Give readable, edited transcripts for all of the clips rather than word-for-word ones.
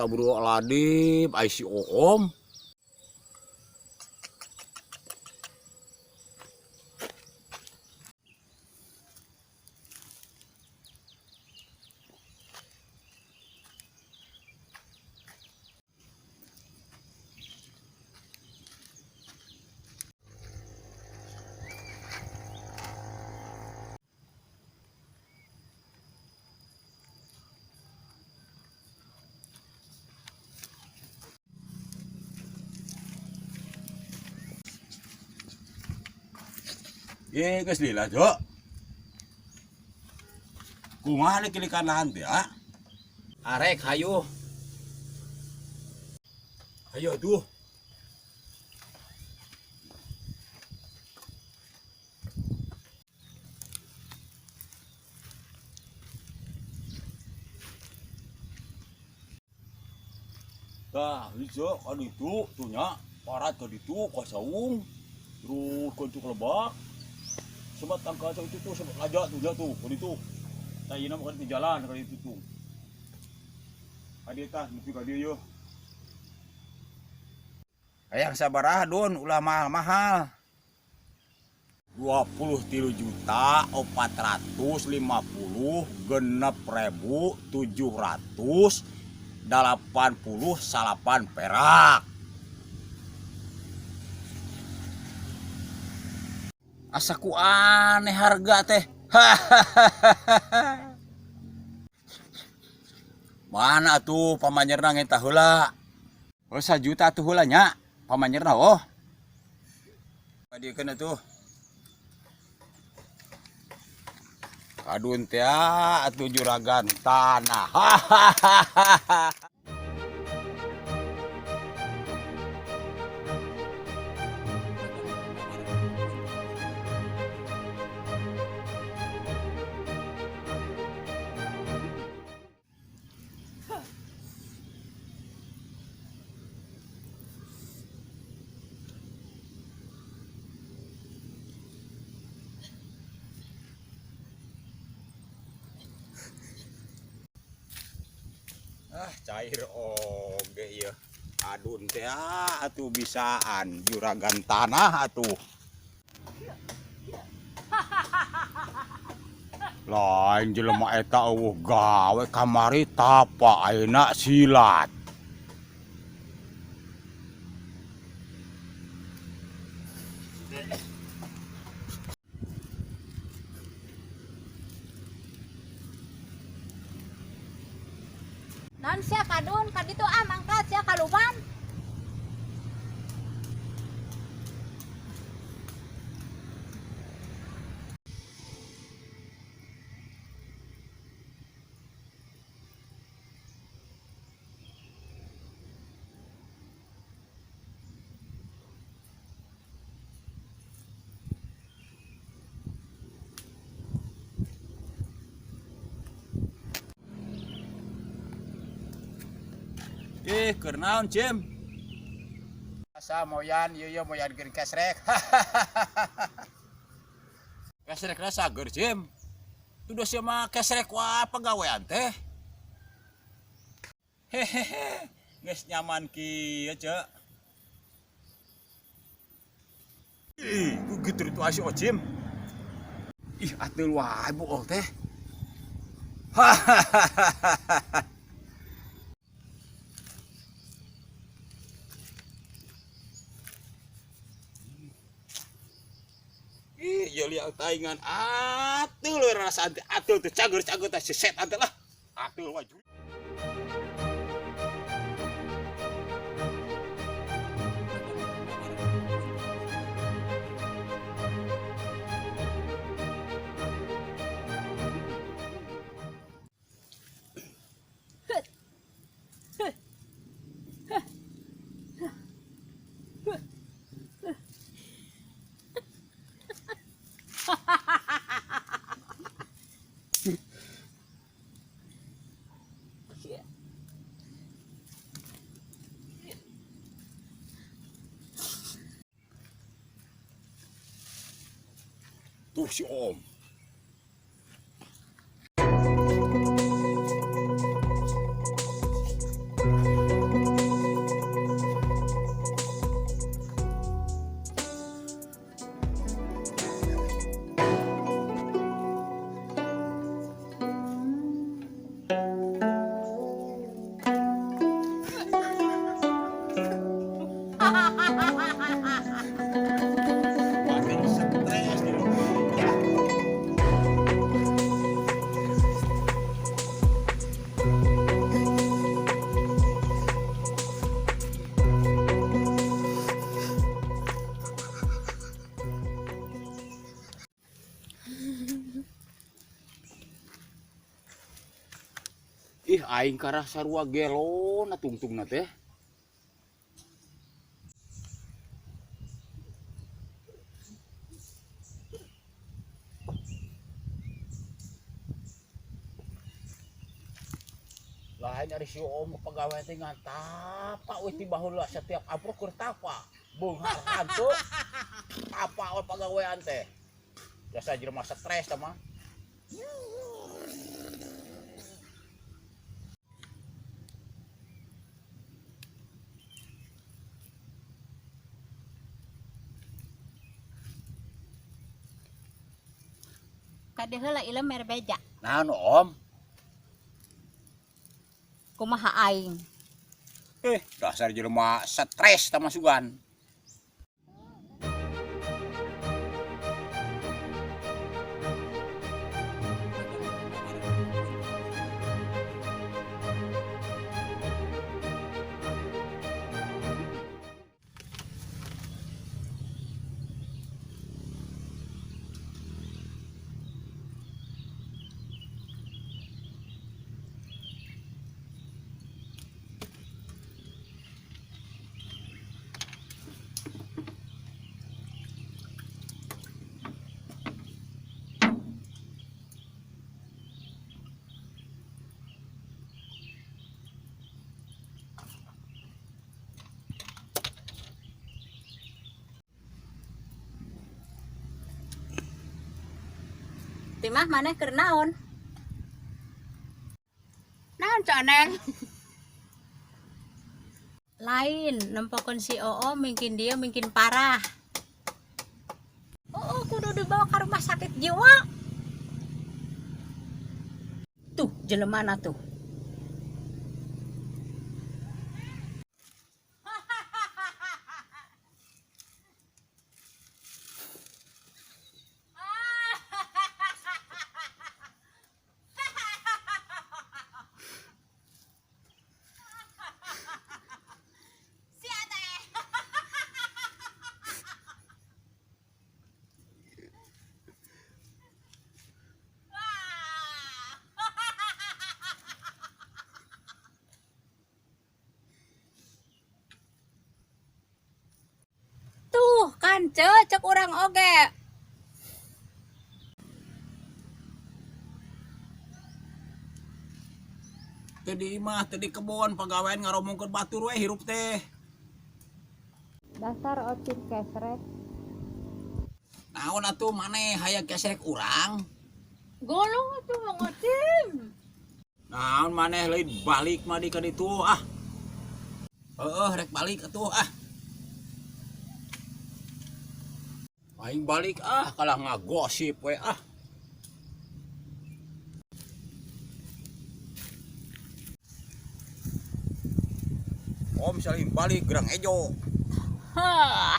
Astagfirullahaladzim, ai si Oom. Ye, geus lila, Jo. Kumaha kilikan lahan teh, ah? Arek hayu. Ayo tuh. Tah, ieu kan itu tuh nya, parat ke ditu ka saung. Terus ka ditu ka lebak. Sebat tangka itu tuh sebat laja tuh nya tuh ka ditu. Tah ieu mah ka ditu jalan ka ditu tuh. Ka dieu tah nepi ka dieu yeuh. Hayang sabaraha Dun, ulah mahal-mahal. 23.456.789 perak. Asa ku aneh harga teh. Mana tuh pamanyerna ngenta heula? Oh, sajuta tuh heula nya pamanyerna oh. Kadiekeun atuh. Kadun teh atuh juragan tanah. Ah, cair oge ieu. Adun teh atuh bisaan juragan tanah atuh. Lain jelema eta eueuh gawe kamari tapa ayeuna silat. Naon sia kadun ka ditu ah mangkat sia kaluman. Ih, keur naon, Cim? Asa moyan ieu ieu moyankeun kesrek. Kesrekna sager, Cim. Tuh sia mah kesrek wae pagawean teh. Hehehe, geus nyaman kieu, Ceu. Ih, ku gitu itu si Ocim. Ih, atuh wae buol teh. Hahaha. Ieu liang taingan atuh leuh rarasaan teh atuh teh cager-cager teh si setan teh lah. Atuh waju. Tuh si Om. Makin stres di rumah. Ih, aing karah sarua gelona tungtungna teh. Lain ari si Om pegawai teh ngan tapa we ti baheula setiap amprok keur tapa. Beunghar hantu. Tapa we pagawean teh. Biasa jelema stres tah mah. Kade heula ieu mere beja. Naon Om? Kumaha aing? Dasar jelema stres tah masukan. Timah maneh keur naon? Naon Cak Neng? Lain, nempokeun si Oo mungkin dia mungkin parah. Oo, kudu dibawa ke rumah sakit jiwa. Tuh, jelemana tuh. Tuh kan cek urang oge. Teu di imah, teu di kebon, pagawean ngaromongkeun batur we hirup teh. Dasar ocin kesrek. Naon atuh maneh hayang kesrek urang? Golong atuh Mang Ocin. Naon maneh lain balik mah di ka ditu ah. Heeh, rek balik atuh ah. Aing balik ah, kalah ngagosip we ah. Om saling balik gerang ejo. Hahaha.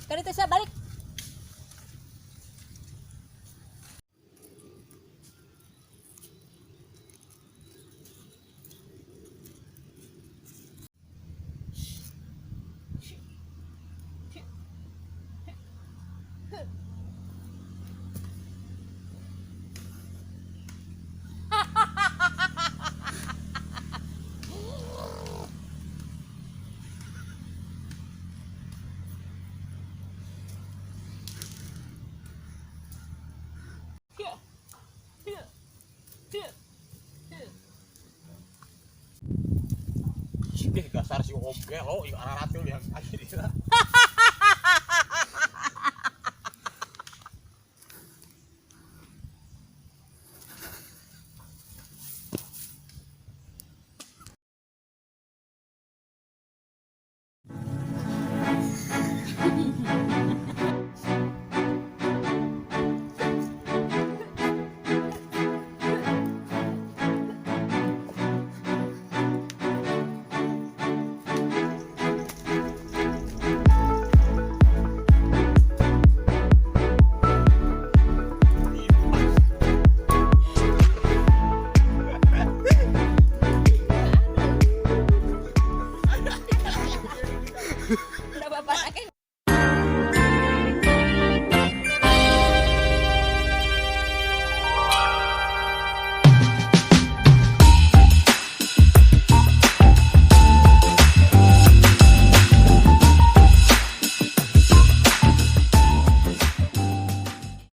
Kali itu saya balik. Ih, dasar si Om gelo, ieu ararateul yang akhirnya.